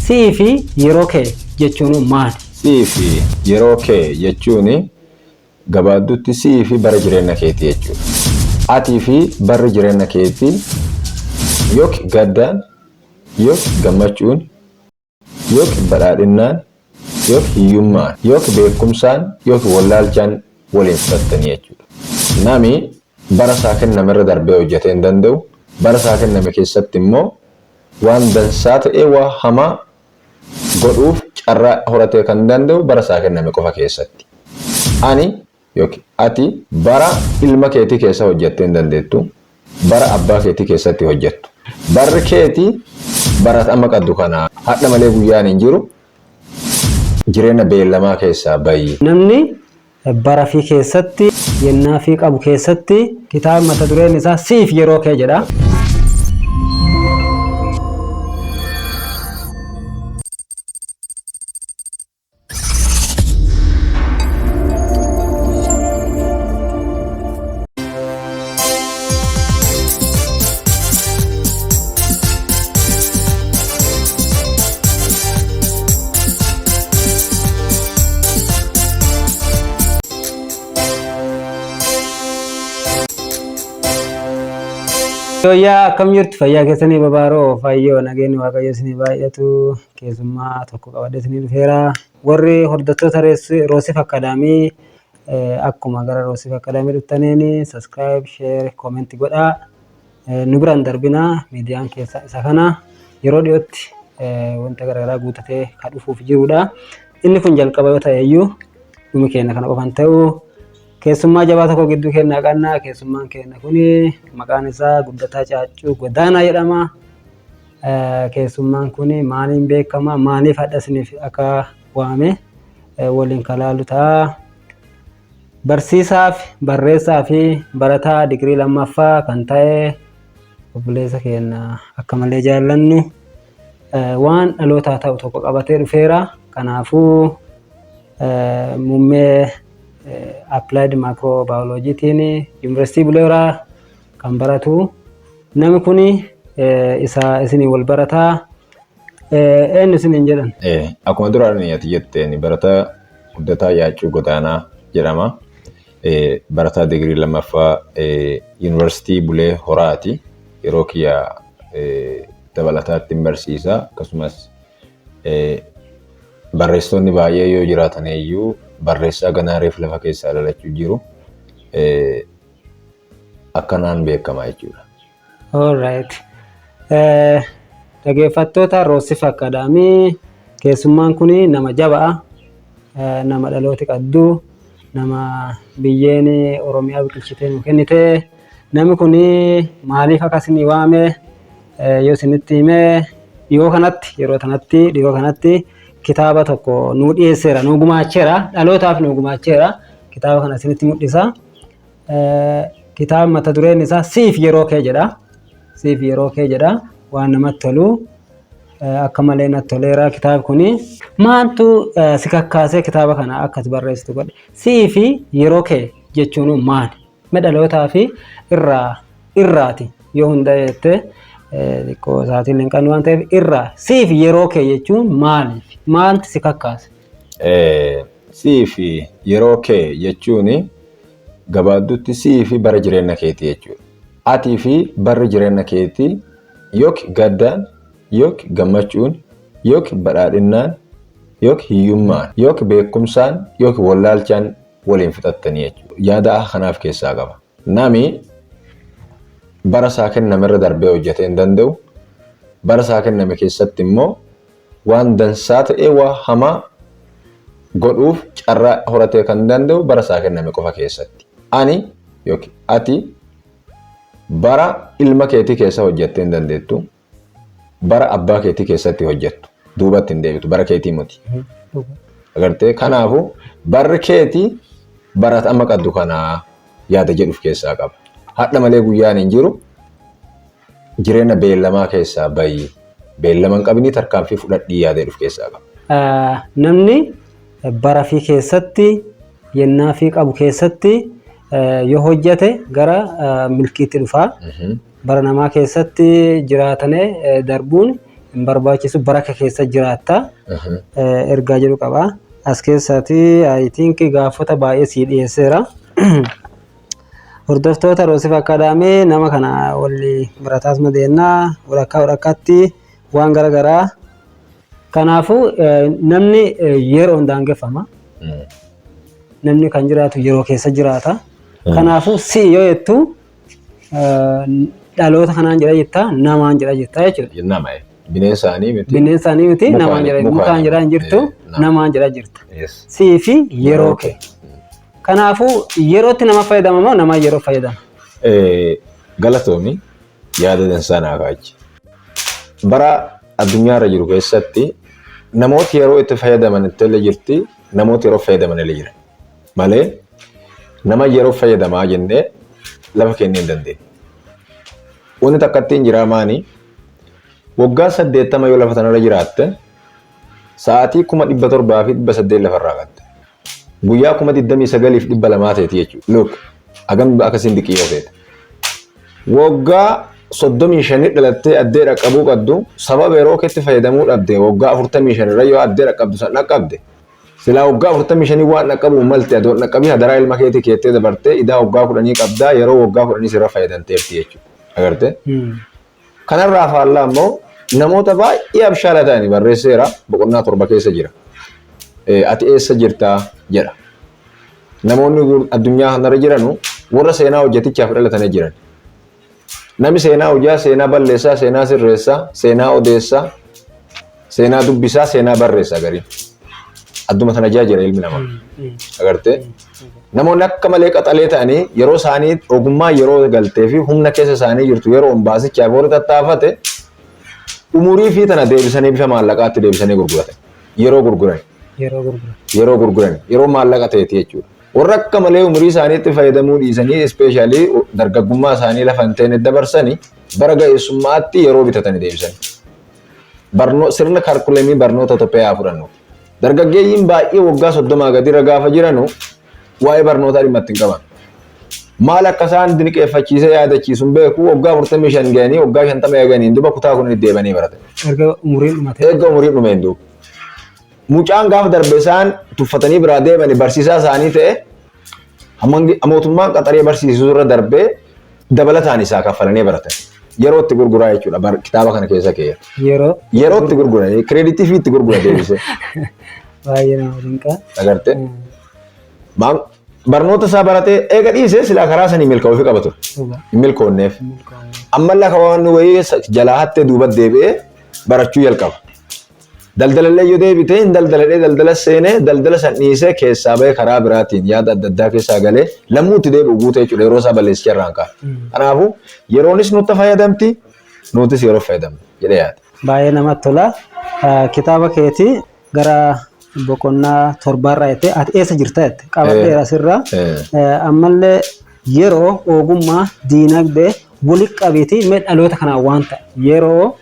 Si'ii fi yeroo kee jechuun maali? Si'ii fi yeroo kee jechuun gabaabdutti si'ii fi bara jireenya keetii jechuudha. Atii fi barri jireenya keetii yookiin gaddaan yookiin gammachuun yookiin badhaadhinnaan yookiin hiyyummaan yookiin beekumsaan yookiin wallaalchaan waliin fudhattanii jechuudha. Nami bara isaa kenname irra darbee hojjetee hin danda'u. Bara isaa kenname keessatti immoo waan dansaa ta'ee waa hamaa godhuuf carraa horatee kan danda'u bara isaa kenname qofa keessatti. Ani yookiin ati bara ilma keetii keessa hojjettee hin dandeettu, bara abbaa keetii keessatti hojjettu. Barri keetii bara ati amma qabdu kana hadha malee guyyaan hin jiru jireenya beellamaa keessaa bayi. Namni bara fi keessatti yennaa fi qabu keessatti kitaaba mata dureen isaa siif yeroo kee jedha. Yooyyaa akkam jirtu fayyaa keessanii babaaroo fayyoo nageenyi waaqayyo isinii baay'atu keessummaa tokko qabadhee isinii dhufeera. Warri hordoftoota Roosif Akkaadaamii akkuma gara Roosif Akkaadaamii dhuftaniin subscribe, share, comment godhaa. Nu biraan darbinaa miidiyaan keessa isa kana yeroo dhiyootti wanta garaagaraa guutatee kan dhufuuf jirudha. Inni kun jalqaba yoo ta'e iyyuu dhumi keenya kana qofan ta'u keessummaa jabaa tokko gidduu keenyaa qabna. Keessummaan keenya kun maqaan isaa Guddataa Caaccuu Godaanaa jedhama. Keessummaan kun maaliin beekama? Maaliif hadha isiniif akka waame waliin kan laalu ta'a. Barsiisaa fi barreessaa fi barataa digirii lammaffaa kan ta'e obboleessa keenya akka malee jaallannu waan dhalootaa ta'u tokko qabatee dhufeera. Kanaafuu muummee Applied Microbiologytiin Yuunivarsiitii Bulee Horaa kan baratu. Namni kun isa isinii wal barataa. Eenyu isiniin jedhan? Akkuma duraan ati jetteen barataa Guddataa Yaaccuu Godaanaa jedhama. Barataa digirii lammaffaa Yuunivarsiitii Bulee Horaati. Yeroo kiyya dabalataatti hin barsiisa. Akkasumas barreessitoonni baay'ee yoo jiraatan iyyuu barreessaa ganaa reef lafa keessaa dhalachuu jiru. Akkanaan beekama jechuudha. Alright. Dhageeffattoota Roosif Akkaadaamii keessummaan kun nama jabaa, nama dhalooti qabdu, nama biyyeen Oromiyaa biqilchitee nu kennite. Namni kun maaliif akka isin waame yoo isinitti hime dhiyoo kanatti yeroo kanatti dhiyoo kanatti kitaaba tokko nuu dhiyeesseera, nuu gumaacheera, dhalootaaf nuu gumaacheera. Kitaaba kana isinitti mul'isa. Kitaaba mata dureen isaa siif yeroo kee jedha. Siif yeroo kee jedha. Waan namatti tolu. Akka malee natti toleera kitaabni kuni. Maaltu si kakkaasee kitaaba kana akka ati barreessitu godhe? Sii fi yeroo kee jechuun maali? Mee dhalootaa fi irraa irraati yoo hunda jettee xiqqoo isaatiin hin qabnu waan ta'eef irraa siif yeroo kee jechuun maaliif? Maaltu si kakkaase? Sii fi yeroo kee jechuun gabaabdutti sii fi bara jireenya keetii jechuudha. Atii fi barri jireenya keetii yookiin gaddaan yookiin gammachuun yookiin badhaadhinnaan yookiin hiyyummaan yookiin beekumsaan yookiin wallaalchaan waliin fixattanii jechuudha. Yaada kanaaf keessaa qaba. Nami bara isaa kenname irra darbee hojjetee hin danda'u. Bara isaa kenname keessatti immoo waan dansaa ta'ee waa hamaa godhuuf carraa horatee kan danda'u bara isaa kenname qofa keessatti. Ani yookiin ati bara ilma keetii keessa hojjettee hin dandeettu. Bara abbaa keetii keessatti hojjettu. Duubatti hin deebitu. Bara keetii miti. Agartee kanaafuu barri keetii bara ati amma qabdu kanaa yaada jedhuuf keessaa qaba. Hadha malee guyyaan hin jiru. Jireenya beellamaa keessaa bayi. Beellama hin qabinii tarkaanfii fudhadhii yaada jedhuuf keessaa qaba. Namni bara fi keessatti yennaa fi qabu keessatti yoo hojjete gara milkiitti dhufa. Bara namaa keessatti jiraatanii darbuun hin barbaachisu, bara kee keessa jiraatta ergaa jedhu qaba. As keessaati I think gaafota baay'ee sii dhiyeesseera. Hordoftoota Roosif Akkaadaamii, nama kana walli barataas madeennaa walakkaa walakkaatti waan gara garaa. Kanaafuu namni yeroon daangeffama. Namni kan jiraatu yeroo keessa jiraata. Kanaafuu si yoo jettu dhaloota kanaan jedha jetta, namaan jedha jetta jechuudha. Nama bineensaanii miti. Bineensaanii miti, namaan jedha, mukaan jedha hin jirtu, namaan jedha jirta. Sii fi yeroo kee. Kanaafuu yerootti nama fayyadama moo nama yeroo fayyadama? Galatoomi, yaada dansaa naa kaachi. Bara addunyaarra jiru keessatti namooti yeroo itti fayyadaman itti illee jirti, namooti yeroo fayyadaman illee jiran. Malee nama yeroo fayyadamaa jennee lafa kennee hin dandeenye. Wanti takka ittiin jiraa maani, waggaa 80 yoo lafa tanarra jiraatte, sa'aatii 707,800 lafarraa qatte. Guyyaa 29,200 ta'eeti jechuudha. Look, hagam akkasiin diqiyyoo feete. Waggaa 35 dhalattee addee dhaqqabuu qabdu, sababa yeroo keetti fayyadamuu dhabde, waggaa 45 irra yoo addee dhaqqabdu san dhaqqabde, silaa waggaa 45 waan dhaqqabuu malte adoon dhaqqabii hadaraa ilma keetii keettee dabartee idaa waggaa 10 qabdaa, yeroo waggaa 10 sirra fayyadamteerti jechuudha. Agartee? Kanarraa faallaa immoo namoota baay'ee abshaala ta'anii barreesseera, boqonnaa 7 keessa jira. Ati eessa jirtaa jedha. Namoonni addunyaa kanarra jiranu warra seenaa hojjetichaaf dhalatanii jiran. Namni seenaa hojjaa, seenaa balleessaa, seenaa sirreessaa, seenaa odeessaa, seenaa dubbisaa, seenaa barreessaa gariin. Adduma tana jaa jira ilmi namaa. Agartee? Namoonni akka malee qaxalee ta'anii yeroo isaanii ogummaa yeroo galtee fi humna keessa isaanii jirtu yeroo baasichaaf warri tattaafate, umurii fi tana deebisanii bifa maallaqaatti deebisanii gurguratan. Yeroo gurguran. Yeroo gurguran. Yeroo gurguran. Yeroo maallaqa ta'eeti jechuudha. Warra akka malee umurii isaaniitti fayyadamuu dhiisanii, especially dargaggummaa isaanii lafa hin teene dabarsanii, bara ga'eessummaatti yeroo bitatanii deebisanii. Sirna curriculum barnoota Itoophiyaa fudhannu. Dargaggeeyyiin baay'ee waggaa 30 gadirra gaafa jiranu waa'ee barnootaa dhimma itti hin qaban. Maal akka isaan dinqeeffachiisee yaadachiisu hin beeku, waggaa 45 ga'anii, waggaa 50 eeganii duba kutaa kun deebanii baratan. Erga umuriin dhumate. Erga umuriin dhumeen duuba. Mucaan gaafa darbe isaan tuffatanii biraa deemanii barsiisaa isaanii ta'e, mootummaan qaxaree barsiisuu irra darbee dabalataan isaa kaffalanii baratan. Yeroo itti gurguraa jechuudha kitaaba kana keessa keessa. Yeroo. Yeroo itti gurguranii credit fi itti gurgura deebisee. Baay'ee nama dinqa. Agartee? Barnoota isaa baratee eega dhiisee silaa karaa sanii milkaa'uu qaba ture. Hin milkoonneef. Ammallee akka waan wayii jalaa hattee duuba deebi'ee barachuu jalqaba. Daldalallee yoo deebite hin daldaladhee daldala seenee, daldala san dhiisee keessaa bahee karaa biraatiin yaada adda addaa keessaa galee lammuu itti deebi'u guutee jechuudha, yeroo isaa balleessicha irraan ka'a. Kanaafuu yeroonis nutti fayyadamti, nutis yeroo fayyadamna jedhee yaada. Baay'ee namatti tola. Kitaaba keetii gara boqonnaa torbaarraa jettee ati eessa jirta jette qabadheera asirraa. Ammallee yeroo, ogummaa, diinagdee walitti qabeetii mee dhaloota kanaan waan ta'e, yeroo,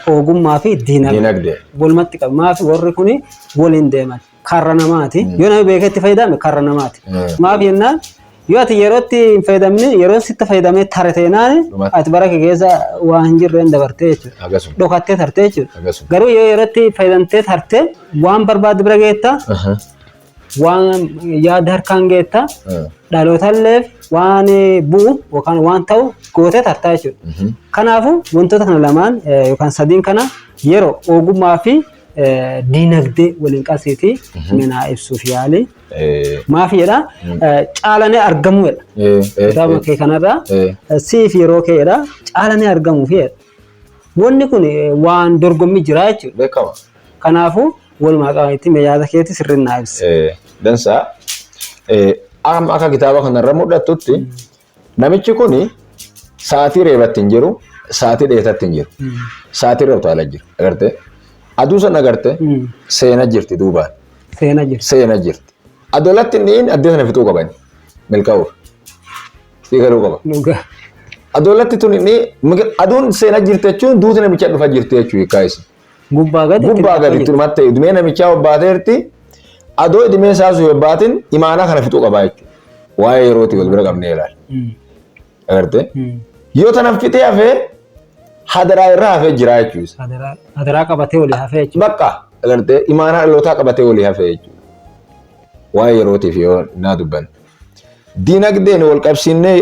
ogummaa fi diinagdee Diinagdee. walumatti qabe. Maaf warri kun waliin deeman? Karra namaati. Yoo namni beekee itti fayyadame karra namaati. Maaf jennaan, yoo ati yerootti hin fayyadamne, yeroo sitti fayyadamee tare teenaan Dhumatti. ati bara kee keessa waa hin jirreen dabartee jechuudha. Akkasuma. Dhokattee tartee jechuudha. Akkasuma. Garuu yoo yerootti fayyadamtee tarte, waan barbaaddu bira geetta, waan yaada harkaan geetta, dhalootallee waan bu'u yookaan waan ta'u gootee tartaa jechuudha. Kanaafuu wantoota kana lamaan yookaan sadiin kana, yeroo, ogummaa fi diinagdee waliin qabsiitii minaa ibsuuf yaali. Maaf jedha, caalanii argamuu jedha. Kitaaba kee kanarraa siif yeroo kee jedha, caalanii argamuu fi jedha. Wanni kun waan dorgommii jira jechuudha. Beekama. Kanaafuu walumaa qabanitti mee yaada keetii sirriin naa ibsi. Dansaa. Amma akka kitaaba kanarra mul'atutti namichi kuni sa'aatii reebatti hin jiru, sa'aatii dheetatti hin jiru. Sa'aatii irra utaalaa jira. Agartee? Aduu sana agartee? Seena jirti duubaan. Seena jirti. Seena jirti. Adoolatti inni hin addee sana fixuu qaban. Milkaa'uuf. Sii galuu qaba. Dhugaa. Adoolatti tun inni aduun seena jirti jechuun duuti namichaa dhufa jirti jechuu hiikkaa isa. Gubbaa gadi. Gubbaa gadi itti dhumatte idimee namichaa hobbaateerti. Adoo idimee isaa sun hobbaatin imaanaa kana fixuu qabaa jechuudha. Waa'ee yerootii wal bira qabnee ilaala. Agartee? Yoo tana fixee hafee Hadaraa irraa hafee jira jechuudha. Hadaraa qabatee olii hafee jechuudha. Bakka agartee imaanaa dhalootaa qabatee olii hafee jechuudha. Waa'ee yerootiif yoo naa dubbanne. Dinagdeen wal qabsiinnee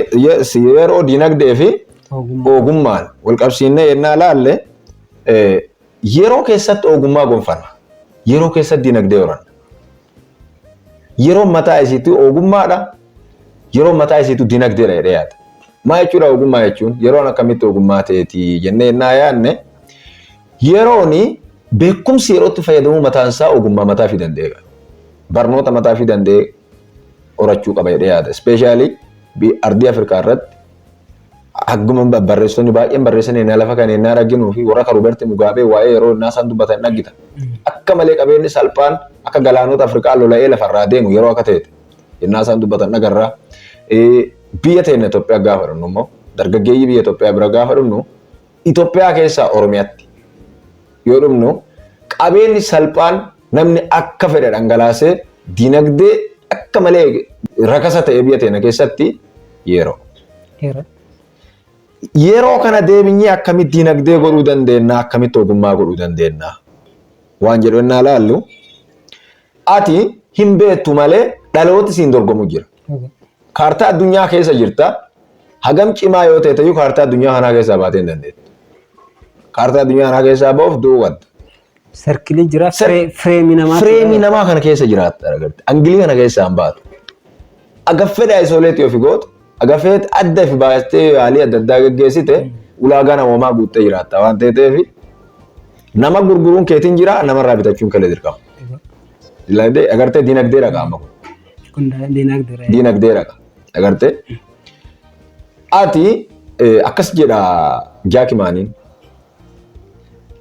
yeroo dinagdee fi ogummaan wal qabsiinnee yennaa laalle, yeroo keessatti ogummaa gonfanna. Yeroo keessatti dinagdee horanna. Yeroo mataa isiitu ogummaadha. Yeroo mataa isiitu dinagdeedha jedhee yaada. Maa jechuudha ogummaa jechuun? Yeroon akkamitti ogummaa ta'eeti jennee yennaa yaadne, yeroon beekumsi yerootti fayyadamuu mataan isaa ogummaa mataa fi danda'e qaba. Barnoota mataa fi danda'e horachuu qaba jedhee yaada. Especially ardii Afrikaa irratti akkuma barreessitoonni baay'een barreessan ennaa lafa kana ennaa arginuu fi warra akka Roobert Mugaabee waa'ee yeroo ennaa isaan dubbatan hin argita. Akka malee qabeenyi salphaan akka galaanota Afrikaa lola'ee lafarraa deemu yeroo akka ta'e ennaa isaan dubbatan agarra. Biyya teenya Itoophiyaa gaafa dhufnu immoo, dargaggeeyyii biyya Itoophiyaa bira gaafa dhufnu, Itoophiyaa keessaa Oromiyaatti yoo dhufnu, qabeenyi salphaan namni akka fedhe dhangalaasee dinagdee akka malee rakasa ta'e biyya teenya keessatti yeroo. Yeroo kana deebinyee akkamitti dinagdee godhuu dandeenya, akkamitti ogummaa godhuu dandeenya waan jedhu ennaa laallu, ati hin beektu malee dhalooti siin dorgomu jira. Kaartaa addunyaa keessa jirta. Hagam cimaa yoo ta'e iyyuu kaartaa addunyaa kanaa keessaa baatee hin dandeettu. Kaartaa addunyaa kanaa keessaa ba'uuf du'uu qabda. Circle jira, frame namaa. Frame namaa kana keessa jiraatta agartee. Angle kana keessaa hin baatu. Aga fedha isolate ofi gootu, aga feet adda fi baastee yaalii adda addaa geggeessite, ulaagaa namoomaa guuttee jiraatta waan ta'eef, nama gurguruun keetiin jira, namarraa bitachuun kelee dirqama. Dinagdee agartee, dinagdee dhaqa amma kun. Kun dinagdee. Dinagdee dhaqa agartee. Ati akkas jedha Jack Maaniin.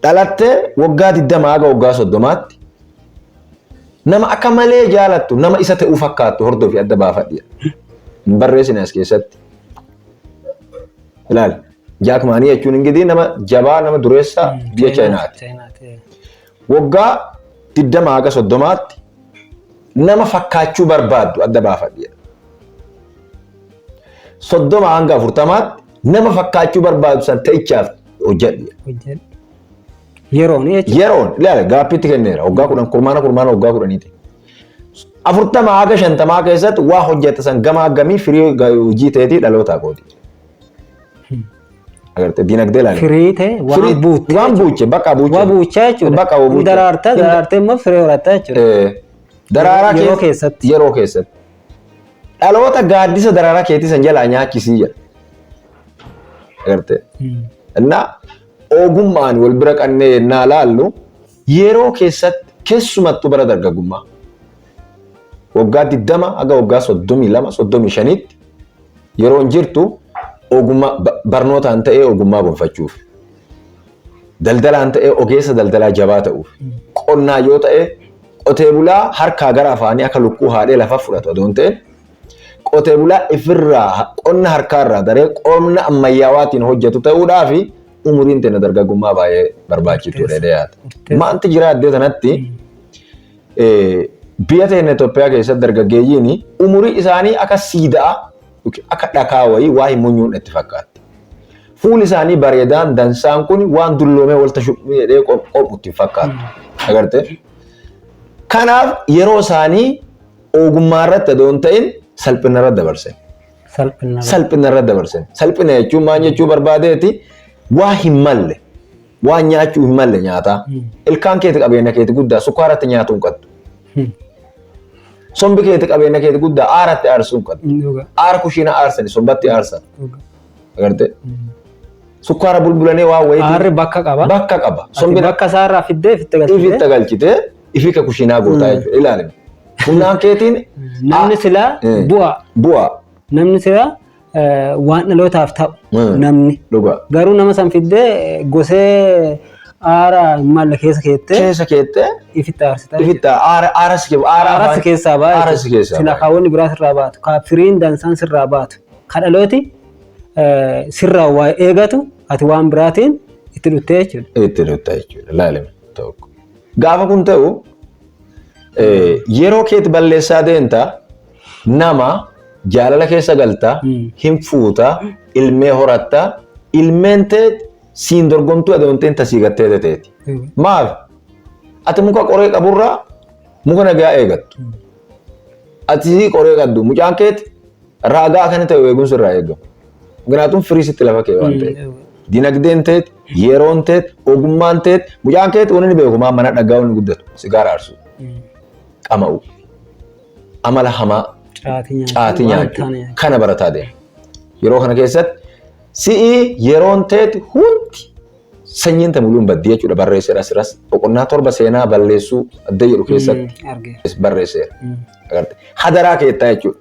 Dhalattee waggaa 20 haga waggaa 30tti nama akka malee jaalattu, nama isa ta'uu fakkaattu hordofi, adda baafadhi. Hin barreessine as keessatti. Ilaali. Jack Maanii jechuun ingidii nama jabaa, nama dureessa biyya Chaayinaati. Chaayinaati. Waggaa 20 haga 30tti nama fakkaachuu barbaaddu adda baafadhi. 30 hanga 40tti nama fakkaachuu barbaaddu san ta'ichaaf hojjedhu. Hojjedhu. Yeroon jechuudha. Yeroon ilaala, gaaffiitti kenneera. Waggaa 10, kurmaana kurmaana waggaa 10ti. 40 haga 50 keessatti waa hojjette san gamaa gamii firii hojii ta'eetii dhalootaa qooti. Agartee, dinagdee ilaali. Firii ta'e waan buutte. Waan buuche, bakka buuche. Waa buuchaa jechuudha. Bakka waa buuche. Daraartaa, daraartee immoo firii horatta jechuudha. Daraaraa Yeroo keessatti. Yeroo keessatti. Dhaloota gaaddisa daraaraa keetii san jalaa nyaachisii jedha. Agartee. Innaa ogummaan wal bira qannee yennaa laallu, yeroo keessatti keessumattuu bara dargaggummaa waggaa 20 haga waggaa 32, 35tti yeroon jirtu, ogummaa barnootaan ta'ee ogummaa gonfachuuf, daldalaan ta'ee ogeessa daldalaa jabaa ta'uuf, qonnaa yoo ta'e qotee bulaa harkaa gara afaanii akka lukkuu haadhee lafa fudhatu adoon ta'e, qotee bulaa ifirraa qonna harkaarraa daree qonna ammayyaawaatiin hojjetu ta'uudhaaf umuriin teenya dargaggummaa baay'ee barbaachiftuudha jedhee yaada. Maanti jira addee sanatti, biyya teenya Itoophiyaa keessatti dargaggeeyyiin umurii isaanii akka siidaa, akka dhakaa wayii waa hin munyuun itti fakkaatti. Fuuli isaanii bareedaan dansaan kun waan dulloomee walta shuphii jedhee qophu itti fakkaatu. Agartee? Kanaaf yeroo isaanii ogummaa irratti adoo hin ta'in salphina irra dabarsan. Salphina. Salphina irra dabarsan. Salphina jechuun maal jechuu barbaadeeti? Waa hin malle, waan nyaachuu hin malle nyaataa. Ilkaan keeti qabeenya keeti guddaa, sukkaaratti nyaatuu hin qabdu. Sombi keeti qabeenya keeti guddaa, aaratti aarsuu hin qabdu. Aara kushiina aarsani sombatti aarsan. Agartee? Sukkaara bulbulanii waan wayiitiin Aarri bakka qaba. Bakka qaba. Ati bakka isaarraa fiddee ifitti galchitee. Ifitti galchitee ifika kushiinaa gootaa jechuudha. Ilaali. Humnaan keetiin Namni silaa bu'a. Bu'a. Namni silaa waan dhalootaaf ta'u namni. Garuu nama san fiddee gosee aara hin malle keessa keettee Keessa keettee ifitti aarsita. Ifitti aara, aara si aara Aara si keessaa ba'a. Aara si keessaa Sila ba'a. kaawwanni biraa sirraa baatu. Ka firiin dansaan sirraa baatu. Ka dhalooti sirraa waa eegatu ati waan biraatiin itti dhuttee jechuudha. Itti dhufta jechuudha. Ilaalime tokko. Gaafa kun ta'u yeroo keeti balleessaa deemta, nama jaalala keessa galta, hin fuuta, ilmee horatta, ilmeen tee Siin dorgomtuu adoo hin ta'in tasii gattee teeti. Maaf? Ati muka qoree qaburraa muka nagaa eegattu. Ati qoree qabdu mucaan keeti raagaa akkana ta'e eeguun sirraa eegamu. ምክንያቱም firii sitti lafa kee waan ta'eef. Dinagdeen teet, yeroon teet, ogummaan teet, mucaan keet wanni inni beeku maa mana dhagaa wanni guddatu sigaara aarsuu, qama'uu, amala hamaa, caatii nyaachuu kana barataa deema. Yeroo kana keessatti si'i yeroon teet hundi sanyiin tamuluun baddii jechuudha barreesseera asirras boqonnaa 7 seenaa balleessuu adda jedhu keessatti barreesseera. Agarte hadaraa keettaa jechuudha.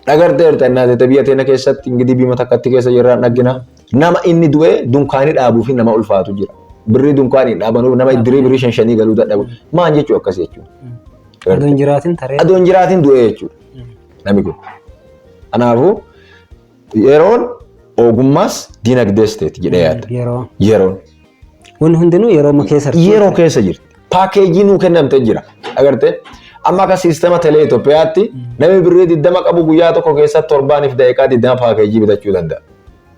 Dhagarteerta innaa biyya teena keessatti ingidii biyya takkatti keessa jirran dhaggina. Nama inni du'ee dunkaanii dhaabuu fi nama ulfaatu jira. Birrii dunkaanii dhaabanuuf nama iddirii birrii shan shanii galuu dadhabu. Maan jechuu akkas jechuudha. Adoon jiraatin taree. Adoon jiraatin du'ee jechuudha. Namni kun. Kanaafuu yeroon ogummaas dinagdees ta'eeti jedhee yaada. Yeroo. Yeroon. Wanni hundinuu yeroo keessa jirti. Yeroo keessa jirti. Paakeejii nuu kennamtee jira. Agartee? Amma akka siistama telee Itoophiyaatti namni birrii 20 qabu guyyaa tokko keessatti torbaaniif daqiiqaa 20 paakeejii bitachuu danda'a.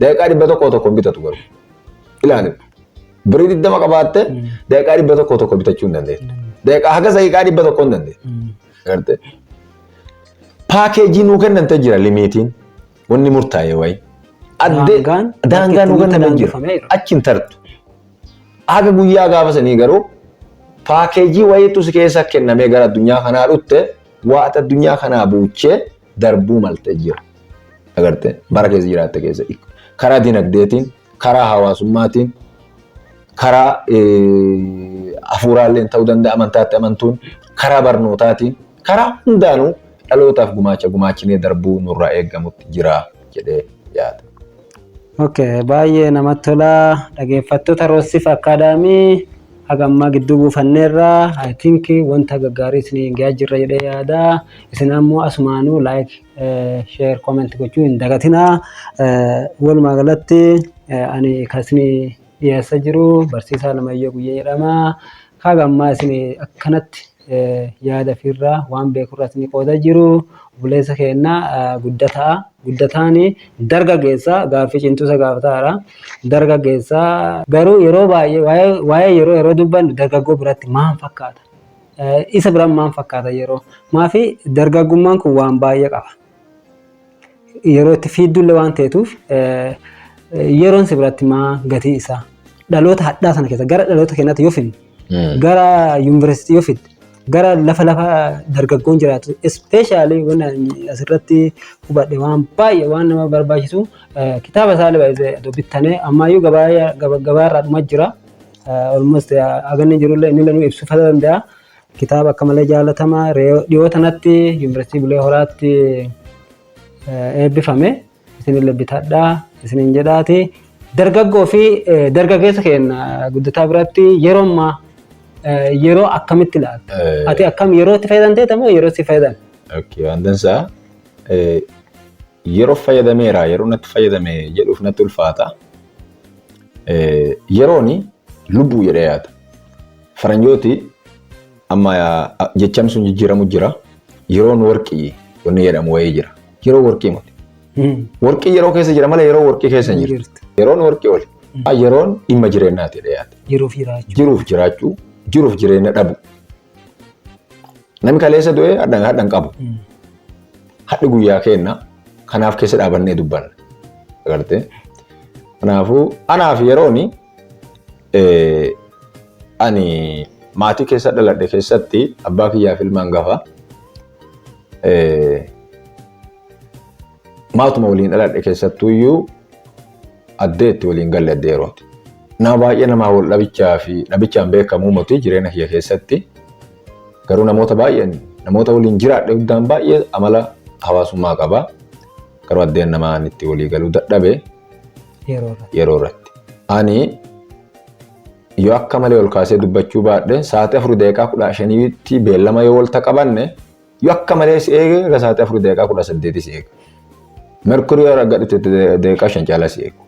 Daqiiqaa 101 hin bitatu garuu. Ilaali. Birrii 20 qabaatte daqiiqaa 101 bitachuu hin dandeettu. Daqiiqaa haga daqiiqaa 100 hin dandeettu. Agartee? Paakeejii nuu kennamtee jira limiitiin. Wanni murtaa'e wayi. Addee daangaan nuu kennamee jira. Achi hin tartu. Haga guyyaa gaafa sanii garuu paakeejii wayiitu si keessa kennamee gara addunyaa kanaa dhutte waata addunyaa kanaa buuchee darbuu maltee jira. Agartee bara keessa jiraatte keessa karaa dinagdeetiin, karaa hawaasummaatiin, karaa hafuuraalleen ta'uu danda'a amantaatti amantuun, karaa barnootaatiin, karaa hundaanuu dhalootaaf gumaacha gumaachinee darbuu nurraa eegamutti jira jedhee yaada. Okay, baay'ee namatti tola. Dhaggeeffattoota Roosif Akaadaamii haga ammaa gidduu buufanneerra. I think wanta gaggaarii isin gahaa jirra jedhee yaada. Isin ammoo asumaanuu like, share, comment gochuu hin dagatinaa. Walumaa galatti ani kan isin dhiyeessaa jiru barsiisaa Lamayyoo Guyyee jedhama. Haga ammaa isin akkanatti yaada ofirraa waan beekurraa isin qoodaa jiru. Obboleessa keenya guddataa. Guddataan dargaggeessa gaaffii cimtuu isa gaafataadha. Dargaggeessa garuu yeroo baay'ee waa'ee yeroo yeroo dubbannu dargaggoo biratti maal fakkaata? Isa biraan maal fakkaata yeroo? Maafi dargaggummaan kun waan baay'ee qaba. Yeroo itti fiiddullee waan ta'etuuf yeroon si biratti maa gatii isaa? Dhaloota hadhaa sana keessa gara dhaloota keenyaatti yoo fidne gara yuunivarsiitii yoo fidne gara lafa lafa dargaggoon jiraatu especially waan asirratti hubadhe waan baay'ee waan nama barbaachisu kitaaba isaa illee bittanee ammayyuu gabaarraa dhuma jira. Almost haganni jirullee inni nu ibsuu danda'a. Kitaaba akka malee jaalatamaa dhiyoo tanatti yuunivarsiitii Bulee Horaatti eebbifame. Isinillee bitadhaa isiniin jedhaati. Dargaggoo fi dargaggeessa keenya guddataa biratti yeroo ammaa yeroo akkamitti ilaalta? Ati akkam yeroo itti fayyadamteeta moo yeroo itti fayyadame? Okay, waan dansaa yeroo fayyadameera yeroo natti fayyadame jedhuuf natti ulfaata. Yerooni lubbuu jedhee yaada. Faranjooti amma jechamni sun jijjiiramu jira. Yeroon warqii wanni jedhamu wayii jira. Yeroo warqii miti. Warqii yeroo keessa jira malee yeroo warqii keessa hin jirtu. Yeroon warqii oli. Yeroon dhimma jireenyaati jedhee yaada. Jiruuf jiraachuu. Jiruuf jiraachuu, jiruuf jireenya dhabu. Namni kaleessa du'ee hadhan hadhan qabu. Hadhi guyyaa kenna kanaaf keessa dhaabannee dubbanna. Agartee? Kanaafuu anaaf yerooni ani maatii keessa dhaladhe keessatti abbaa kiyyaaf ilma hangafa. Maatuma waliin dhaladhe keessattuyyuu addeetti waliin galle addee yerooti. Nama baay'ee namaa wal dhabichaa fi dhabichaan beekamuu moti jireenya kiyya keessatti garuu namoota baay'een namoota waliin jiraadhe guddaan baay'ee amala hawaasummaa qaba. Garuu addeen namaan itti walii galuu dadhabe yeroo irratti. Ani yoo akka malee ol kaasee dubbachuu baadhe sa'aatii 4:15tti beellama yoo walta qabanne yoo akka malee si eege gara sa'aatii 4:18 si eega. Merkurii yoo argadhu daqiiqaa 5 caalaa si eegu.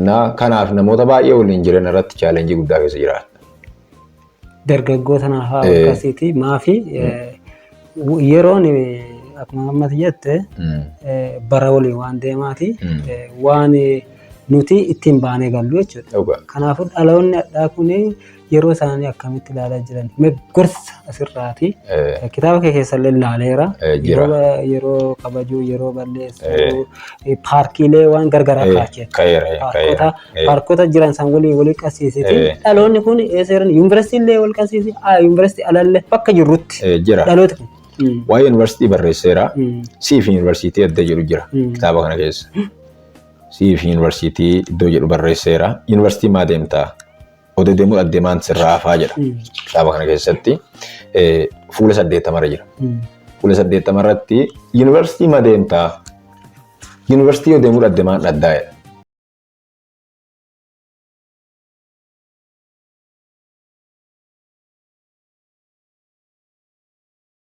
Na kanaaf namoota baay'ee waliin jireenya irratti chaalenjii guddaa keessa jiraata. Dargaggoota naaf akkasiiti. Maafi yeroon akkuma ammatti jette bara waliin waan deemaati. Waan Nuti ittiin baanee gallu jechuudha. Kanaafuu dhaloonni hadhaa kun yeroo isaanii akkamitti ilaalaa jiran? Mee gorsa asirraati. Kitaaba kee keessallee ilaaleera. Jira. Yeroo kabajuu, yeroo balleessuu, paarkiilee waan gargaraa kaachee. Ka'eera. Paarkota Ka'eera. Paarkota jiran san walii walii qabsiisiti. Dhaloonni kun eessa jiran? Yuunivarsiitii illee wal qabsiisi. Yuunivarsiitii alallee bakka jirrutti. Jira. Dhaloota kun. Waa'ee yuunivarsiitii barreesseera. Siif yuunivarsiitii adda jedhu jira kitaaba kana keessa. Siif yuunivarsiitii iddoo jedhu barreesseera. Yuunivarsiitii maa deemtaa? Odoo deemuu dhabdee maan sirraa hafaa jedha. Kitaaba kana keessatti fuula 80rra jira. Fuula 80 irratti yuunivarsiitii maa deemtaa? Yuunivarsiitii yoo deemuu dhabde maan dhaddaa jedha.